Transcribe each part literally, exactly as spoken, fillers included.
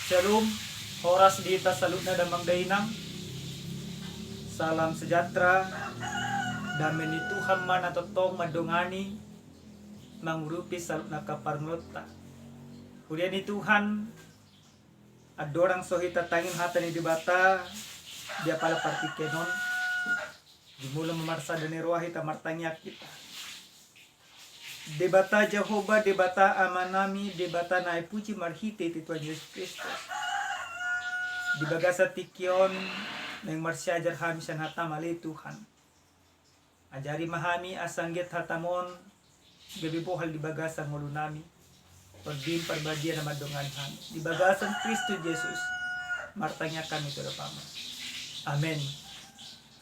Shalom, horas di hita saluhutna damang dainang. Salam sejahtera. Dame ni Tuhan ma na tongtong mandongani, mangurupi saluhut angka parngoluonta. Huria ni Tuhan, andorang so hita tangihon hata ni Debata di apala partingkian on, jumolo ma marsada ni roha hita, martangiang hita. Debata Jahowa, Debata Amanami, Debata na hupuji marhitehite Tuhan Jesus Kristus, di bagasan tingki on naeng marsiajar hami sian hataM, ale Tuhan. Ajari ma hami asa anggiat hataM on gabe bohal di bagasan ngolunami, tondim parbadia na mandongani hami. Di bagasan Kristus Jesus martangiang hami tu adopanMu. Amen.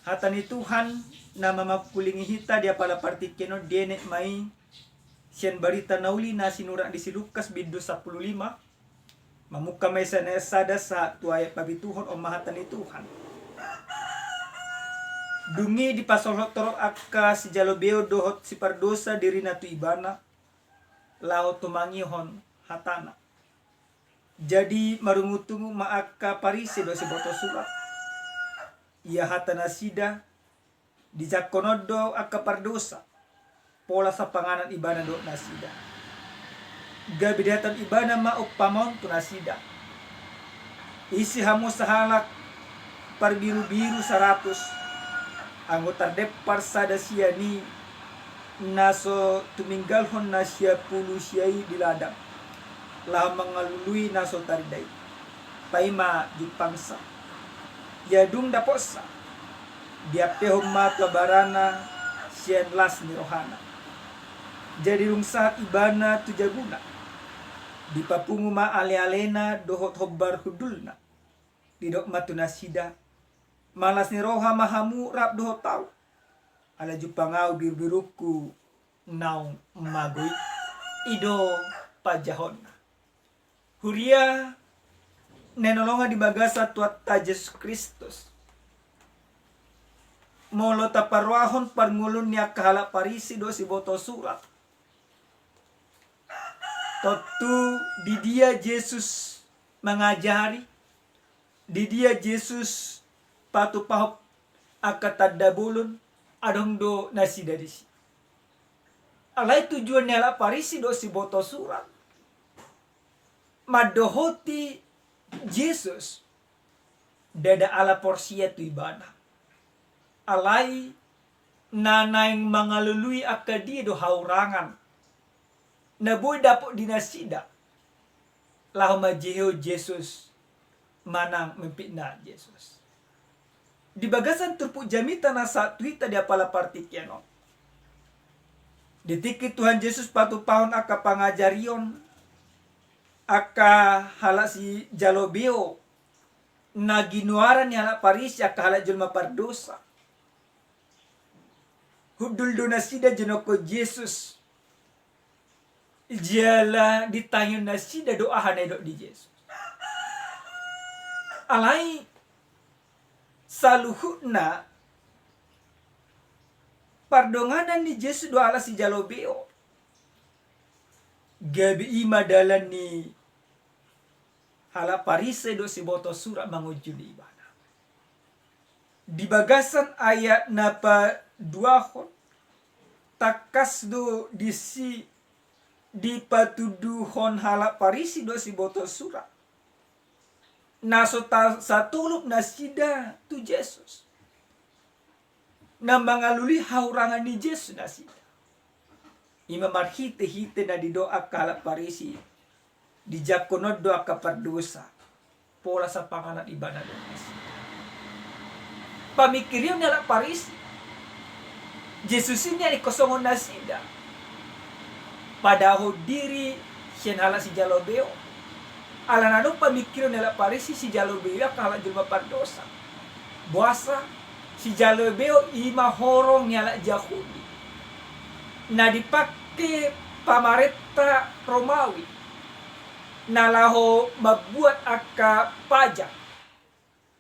Hata ni Tuhan na mamangkulingi hita di apala partingkian on dienet ma i sian Barita Na Uli na sinurat ni si Lukas, bindu sampulu lima. Mamungka ma i sian ayat sada sahat tu ayat papituhon. On ma hata ni Tuhan. Dung i dipasolhot torop angka sijalo beo dohot sipardosa dirina tu Ibana, laho tumangihon hatana. Jadi marungutungut ma angka Parise dohot sibotosurat, ia hata nasida, dijangkon on do angka pardosa, pola sapanganan ibana dohot nasida. Gabe dihatahon ibana ma umpama on tu nasida: Ise hamu sahalak parbirubiru saratus, anggo tardempar sada sian i, na so tuminggalhon na sia pulu sia i di ladang, laho mangalului na so tarida i? Paima jumpangsa. Ia dung dapotsa, diampehon ma tu abarana sian las ni rohana. Jadi dung sahat ibana tu jabuna, dipapungu ma alealena dohot hombar hundulna. Didok ma tu nasida: Malas ni roha ma hamu rap dohot ahu, ala jumpang ahu birubirungku naung mago i. I do panjahonna. Huria na hinaholongan di bagasan Tuhanta Jesus Kristus, molo taparrohahon parngoluon ni angka halak Parise dohot sibotosurat, tontu di dia Jesus mangajari, di dia Jesus patupahon angka tanda bolon, adong do nasida disi. Alai tujuan ni halak Parise dohot sibotosurat mandohoti Jesus ndada ala porsea tu ibana, alai na naeng mangalului angka dia do haurangan na boi dapot di nasida, laho manjehehon Jesus manang memfitnah Jesus. Di bagasan turpuk jamita na sahat tu hita di apala partingkian on, di tingki Tuhan Jesus patupahon angka pangajarion, angka halak sijalo beo na ginoaran ni halak Parise angka halak jolma pardosa. Hundul do nasida jonok Jesus. Jala ditangihon nasida do aha na didok ni Jesus. Alai saluhutna pardonganan ni Jesus do halak sijalo beo. Gabe i ma dalan ni halak Parise dohot sibotosurat mangunjuni ibana. Di bagasan ayat na paduahon, tangkas do disi dipatunduhon halak Parise dohot sibotosurat na so ta-, satolop nasida tu Jesus, na mangalului haurangan ni Jesus nasida. I ma marhitehite na didok angka halak Parise, dijangkon on do angka pardosa, pola sapanganan ibana dohot nasida. Pamingkirion ni halak Parise, Jesus i nian ingkon songon nasida, padahahon diri sian halak sijalo beo. Ala na adong pamingkirion ni halak Parise, sijalo beo i angka halak jolma pardosa. Boasa? Sijalo beo i ma horong ni halak Jahudi na dipangke pamarenta Romawi na laho mambuat angka pajak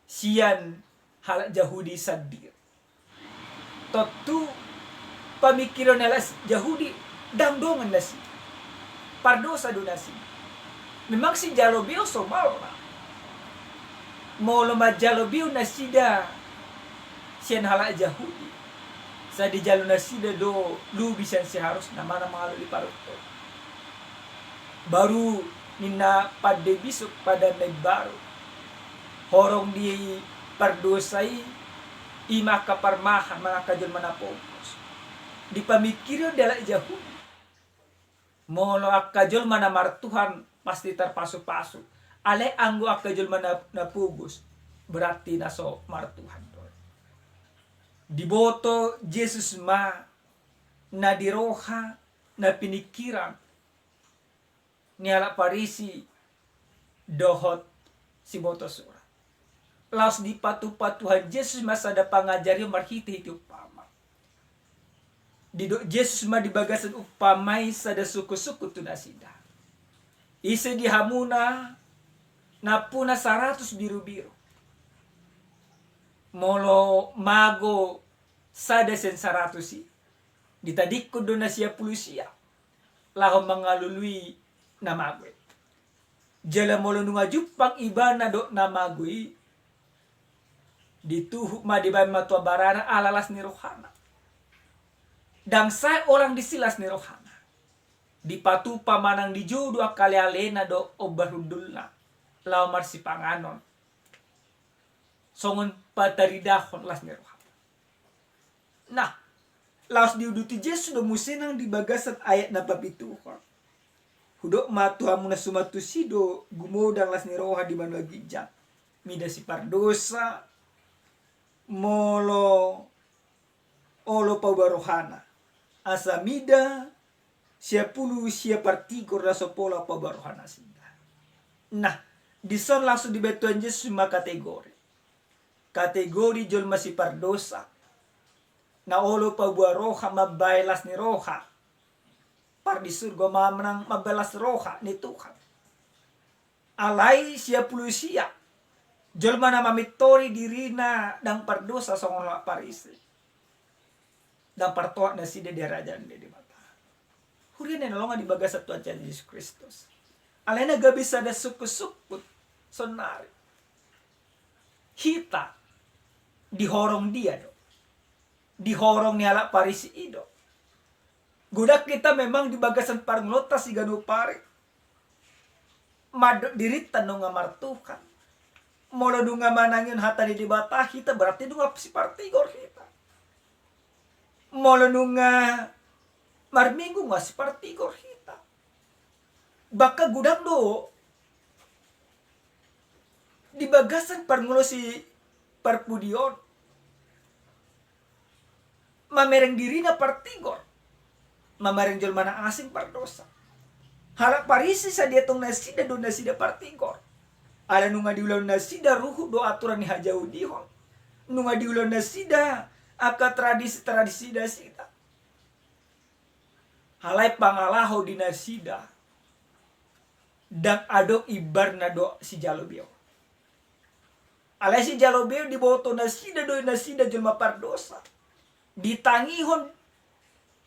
sian halak Jahudi sandiri. Tontu pamingkirion ni halak Jahudi, ndang dongan nasida, pardosa do nasida. Memang sijalo beo somalna, Molo manjalo beo nasida sian halak Jahudi, sai dijalo nasida do lobi sian seharusna manang mangalului paruntung. Baru ninna pande bisuk Padan na Imbaru, horong ni pardosa i, i ma angka parmahan manang angka jolma na pogos. Dipamingkiri on di halak Jahudi. Molo angka jolma na martuhan pasti tarpasupasu. Alai anggo angka jolma na, na pogos, berarti na so martuhan do. Diboto Jesus ma na di roha, na piningkiran ni halak Parisi dohot siboto surat. Laos dipatupa Tuhan Jesus ma sada pangajarion marhitehite umpama. Didok Jesus ma di bagasan umpama i sada sungkunsungkun tu nasida. Ise di hamuna nampuna saratus birubiru, molo mago sada sian saratus i, ditadingkon do na sia pulu sia laho mangalului na mago i. Jala molo nunga jumpang ibana dohot na mago i, dituhuk ma, dibaen ma tu abarana ala las ni rohana. Ndang sae olang disi las ni rohana. Dipatupa manang dijou do angka alealena dohot hombar hundulna laho marsipanganon songon pataridahon las ni rohana. Nah, laos diuduti Jesus do muse nang di bagasan ayat na papituhon. Hudok ma tu hamu na suman tusi do gumodang las ni roha di banua ginjang, mida sipardosa molo olo pauba rohana, asa mida sia pulu sia partigor na so pola pauba roha nasida. Nah, dison langsung dibaen Tuhan Jesus ma kategori. Kategori jolma sipardosa na olo pauba roha mambaen las ni roha, pardisurugon manang mambaen las roha ni Tuhan. Alai sia pulu sia, jolma na mamintori dirina ndang pardosa songon halak Parisi, ndang partohap nasida di harajaon ni Debata. Huria na hinaholongan di bagasan Tuhanta Jesus Kristus, alai na gabe sada sungkunsungkun saonnari, hita dihorong dia do? Dihorong ni halak Parisi i do? Godang hita memang di bagasan parngoluonta siganup ari mandok dirinta nunga martuhan. Molo nunga manangihon hata ni Debata hita, berarti nunga sipartigor hita. Molo nunga marminggu, nunga sipartigor hita. Bahkan godang do di bagasan parngoluon siparpudi on mamereng dirina partigor, mamereng jolma na asing pardosa. Halak Parisi sadia tong nasida do nasida partigor. Ala nunga diulahon nasida ruhut do aturan ni hajahudihon, nunga diulahon nasida angka tradisi-tradisi nasida. Alai pangalaho di nasida ndang adong imbarna dohot sijalo beo. Alai sijalo beo diboto nasida do nasida jolma pardosa. Ditangihon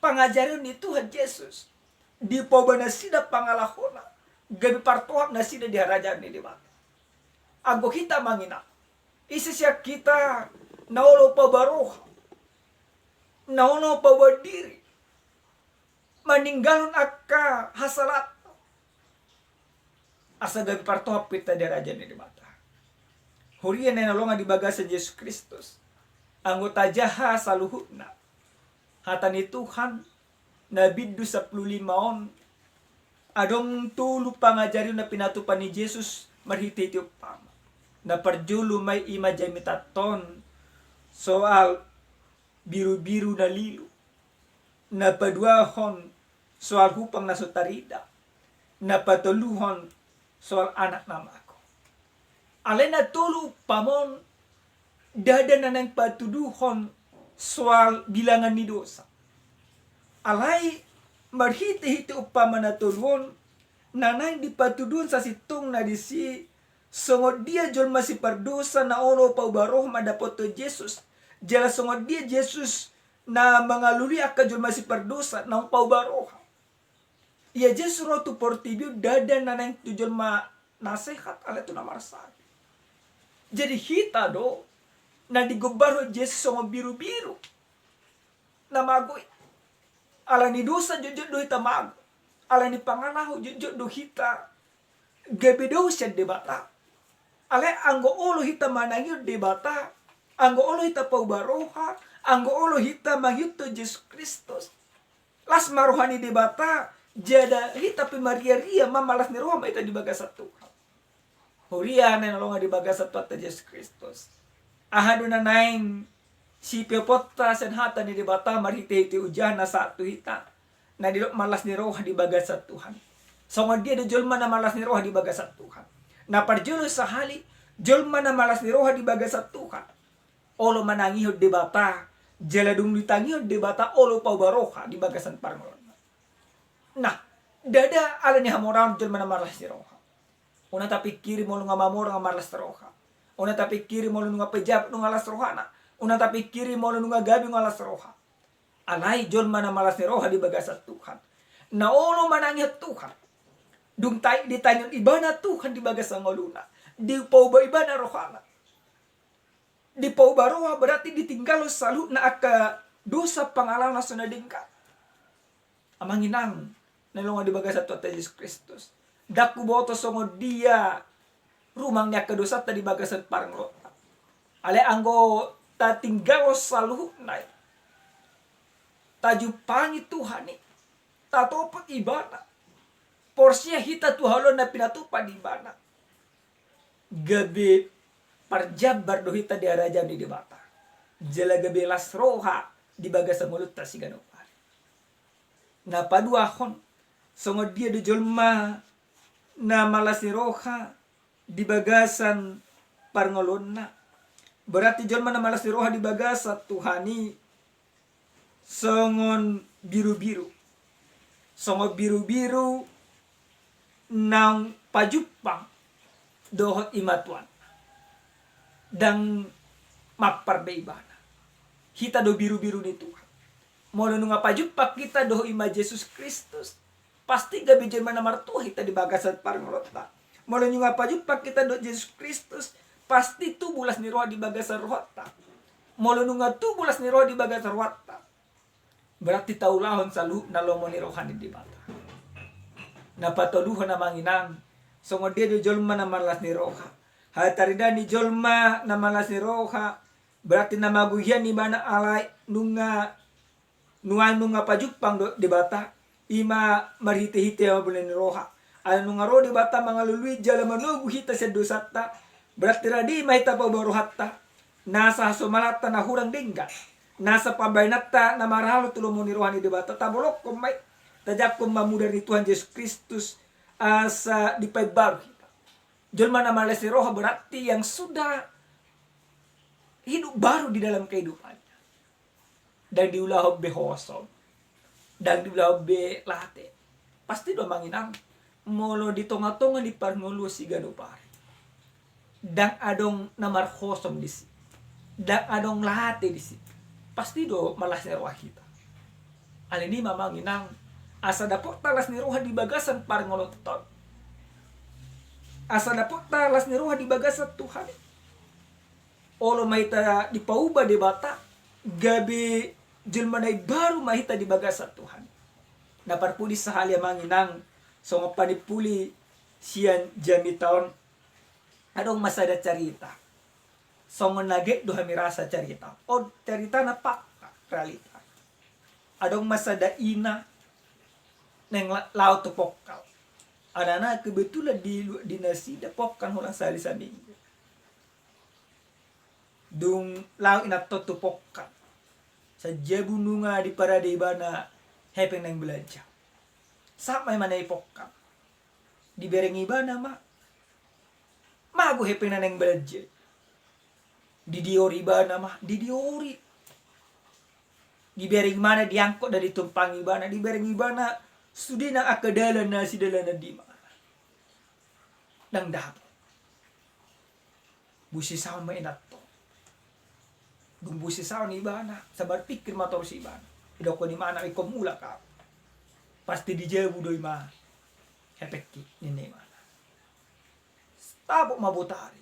pangajarion ni Tuhan Jesus, dipauba nasida pangalahona, gabe partohap nasida di harajaon ni Debata. Anggo hita manginang, ise sian hita na olo pauba roha, na olo pauba diri, maninggalhon angka hasalaanna, asa gabe partohap hita di harajaon ni Debata? Huria na hinaholongan di bagasan Jesus Kristus, anggo tajaha saluhutna hata ni Tuhan na bindu sampulu lima on, adong tolu pangajarion na pinatupa ni Jesus marhitehite umpama. Na parjolo ma i ima jamitanta on soal birubiru na lilu. Na paduahon soal hupang na so tarida. Na patoluhon soal anak na mago. Alai na tolu umpama on ndada na naeng patuduhon soal bilangan ni dosa. Alai marhitehite umpama na tolu on, na naeng dipatuduhon sasintongna disi, songon dia jolma sipardosa na olo pauba roha mandapothon Jesus, jala songon dia Jesus na mangalului angka jolma sipardosa naung pauba roha. Ia Jesus ro tu portibi on ndada na naeng tu jolma na sehat, alai tu na marsahit. Jadi hita do na digombarhon Jesus songon birubiru na mago i. Alani dosa jotjot do hita mago. Alani pangalaho jotjot do hita gabe dao sian Debata. Alai anggo olo hita manangihon Debata, anggo olo hita pauba roha, anggo olo hita mangihuthon Jesus Kristus, las ma roha ni Debata, jala hita pe mariaria mamalas ni roha ma hita di bagasan Tuhan. Huria na hinaholongan di bagasan Tuhanta Jesus Kristus, aha do na naeng sipeoponta sian hata ni Debata marhitehite ujah na sahat tu hita, na didok malas ni roha di bagasan Tuhan? Songon dia do jolma na malas ni roha di bagasan Tuhan? Na parjolo sahali, jolma na malas ni roha di bagasan Tuhan, olo manangihon Debata, jala dung ditangihon Debata olo pauba roha di bagasan parngoluonna. Nah, ndada alani hamoraon jolma na malas ni roha. Unang tapingkiri molo nunga mamora nunga malas roha. Unang tapingkiri molo nunga pejabat nunga las rohana. Unang tapingkiri molo nunga gabe nunga las roha. Alai jolma na malas ni roha di bagasan Tuhan, na olo manangihon Tuhan. Dung tai ditangihon ibana Tuhan di bagasan ngoluna, dipauba ibana rohana. Dipauba roha berarti ditinggalhon saluhutna angka dosa pangalaho na so na denggan. Amang inang na hinaholongan di bagasan Tuhanta Jesus Kristus, ndang huboto songon dia rumang ni angka dosanta di bagasan parngoluonta. Alai anggo tatinggalhon saluhutna i, tajumpangi Tuhan i, tatopot ibana, porsea hita tu haloan na pinatupa ni ibana, gabe parjambar do hita di harajaon ni Debata, jala gabe las roha di bagasan ngolunta siganup ari. Na paduahon, songon dia do jolma na malas ni roha di bagasan parngoluonna? Berarti jolma na malas ni roha di bagasan Tuhan i songon birubiru. Songon birubiru naung pajumpang dohot i ma tuanna. Ndang mampar be ibana. Hita do birubiru ni Tuhan. Molo nunga pajumpang hita dohot i ma Jesus Kristus, pasti gabe jolma na martua hita di bagasan parngoluonta. Molo nunga pajumpang hita dohot Jesus Kristus, pasti tubu las ni roha di bagasan rohanta. Molo nunga tubu las ni roha di bagasan rohanta, berarti taulahon saluhutna lomo ni roha ni Debata. Na patoluhon amang inang, songon dia do jolma na malas ni roha? Hatarida ni jolma na malas ni roha, berarti na mago hian ibana alai nunga nuaeng nunga pajumpang dohot Debata, i ma marhitehite hamambolean ni roha. Alai nunga ro Debata mangalului jala manogu hita sian dosanta, berarti rade ma hita pauba rohanta, nasa hasomalanta na hurang denggan, nasa pambahenanta na maralo tu lomo ni roha ni Debata, tabolongkon ma i, tajangkon ma mudar ni Tuhan Jesus Kristus, asa dipaimbaru hita. Jolma na malas ni roha berarti yang sudah hidup baru di dalam kehidupannya. Ndang diulahon be hosom, ndang diulahon be late. Pasti do amang inang, molo di tongatonga ni parngoluon siganup ari, ndang adong na marhosom disi, ndang adong late disi, pasti do malas ni roha hita. Alani i ma amang inang, asa dapotta las ni roha di bagasan parngoluonta on, asa dapotta las ni roha di bagasan Tuhan i, olo ma hita dipauba Debata, gabe jolma na imbaru ma hita di bagasan Tuhan. Na parpudi sahali amang inang, songon panimpuli sian jamita on, adong ma sada carita. Songon na get do hami rasa carita on, caritana fakta, realita. Adong ma sada ina naeng la-, laho tu Pokkal. Alana kebetulan di lu-, di nasida Pokkal holan sahali saminggu. Dung laho inanta on tu Pokkal, sajabu nunga diparade ibana hepeng naeng belanja. Sahat ma ibana i Pokkal, dibereng ibana ma, mago hepengna naeng belanja. Didiori ibana ma, didiori. Dibereng ibana, diangkot da ditumpangi ibana, dibereng ibana sude nang angka dalan na sidalanan di ma. Ndang dapot. Busisaon ma inanta on. Dung busisaon ibana, sabar pikir ma torus ibana. Didokkon imana, ingkon mulak au. Pasti dijabu do ima hepengki, ninna imana. Dapot ma botari.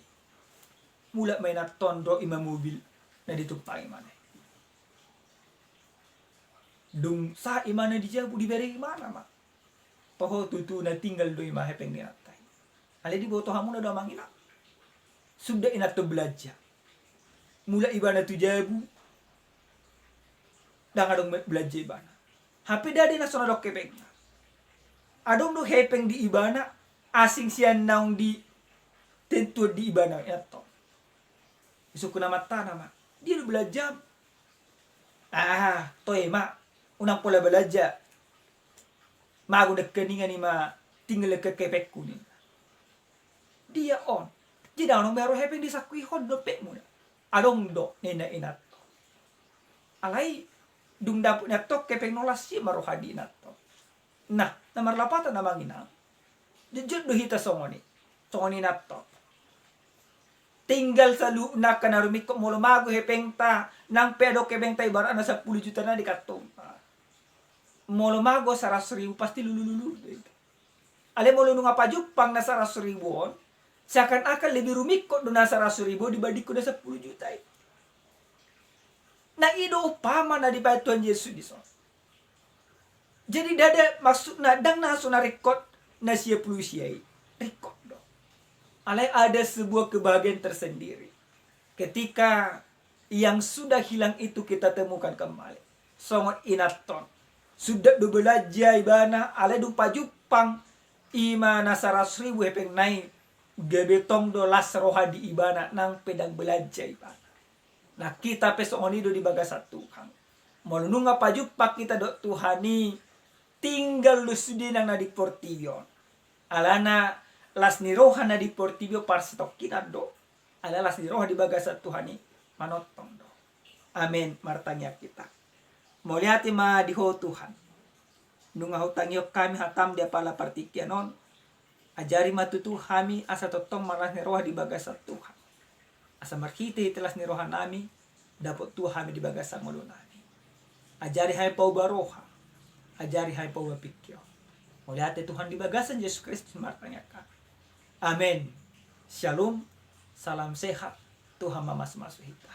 Mulak ma inanton, ro i ma mobil na ditumpangi ibana i. Dung sahat ibana di jabu, dibereng ibana ma. Toho tutu na tinggal do i ma hepeng ni inanta i. Alai diboto hamuna do amang inang, suda inanton belanja. Mulak ibana tu jabu, ndang adong belanja ibana. Hape ndada na so na adong hepengna. Adong do hepeng di ibana, asing sian naung ditentuhon di ibana inanton. Isungkun amantana ma, dia do belanjam? Ah, toe ma, unang pola belanja. Mago nangkiningan i ma tinggal nangkin hepengku ninna. Dia on? Jadi adong be ro hepeng disangkuihon dompetmuna? Adong do ninna inanton. Alai dung dapot inanton hepeng na las, ia ma roha di inanton. Nah, na marlapatan amang inang, jotjot do hita songon i, songon inanton. Tinggal saluhutna angka na rumingkot, molo mago hepengta, nang pe adong hepengta ibaratna sampulu juta na di kantongta, molo mago saratus ribu pasti lulululu do i. Alai molo nunga pajumpang na saratus ribu on, seakan-akan lebih rumingkot do na saratus ribu dibandingkon na sampulu juta i. Nah, i do umpama na dibaen Tuhan Jesus dison. Jadi ndada, maksudna ndang na so na ringkot na sia pulu sia i, ringkot do. Alai ada sebuah kebahagiaan tersendiri ketika yang sudah hilang itu kita temukan kembali. Songon inanton, suda do belanja ibana, alai dung pajumpang i ma na saratus ribu hepengna i, gabe tong do las roha di ibana, nang pe ndang belanja ibana. Nah, hita pe songon i do di bagasan Tuhan. Molo nunga pajumpang hita dohot Tuhan i, tinggal do sude nang na di portibi on. Alana las ni roha na di portibi on parsitongkinan do. Alai las ni roha di bagasan Tuhan i manongtong do. Amen. Martangiang hita. Mauliate ma di Ho Tuhan, nunga hutangihon hami hatam di apala partingkian on. Ajari ma tutu hami asa tongtong marlas ni roha di bagasan Tuhan, asa marhitehite las ni rohanami dapot tua hami di bagasan ngolunami. Ajari hami paubah roha, ajari hami paubah pingkiran. Mauliate Tuhan, di bagasan Jesus Kristus martangiang hami. Amen. Shalom. Salam sehat. Tuhan mamasumasu hita.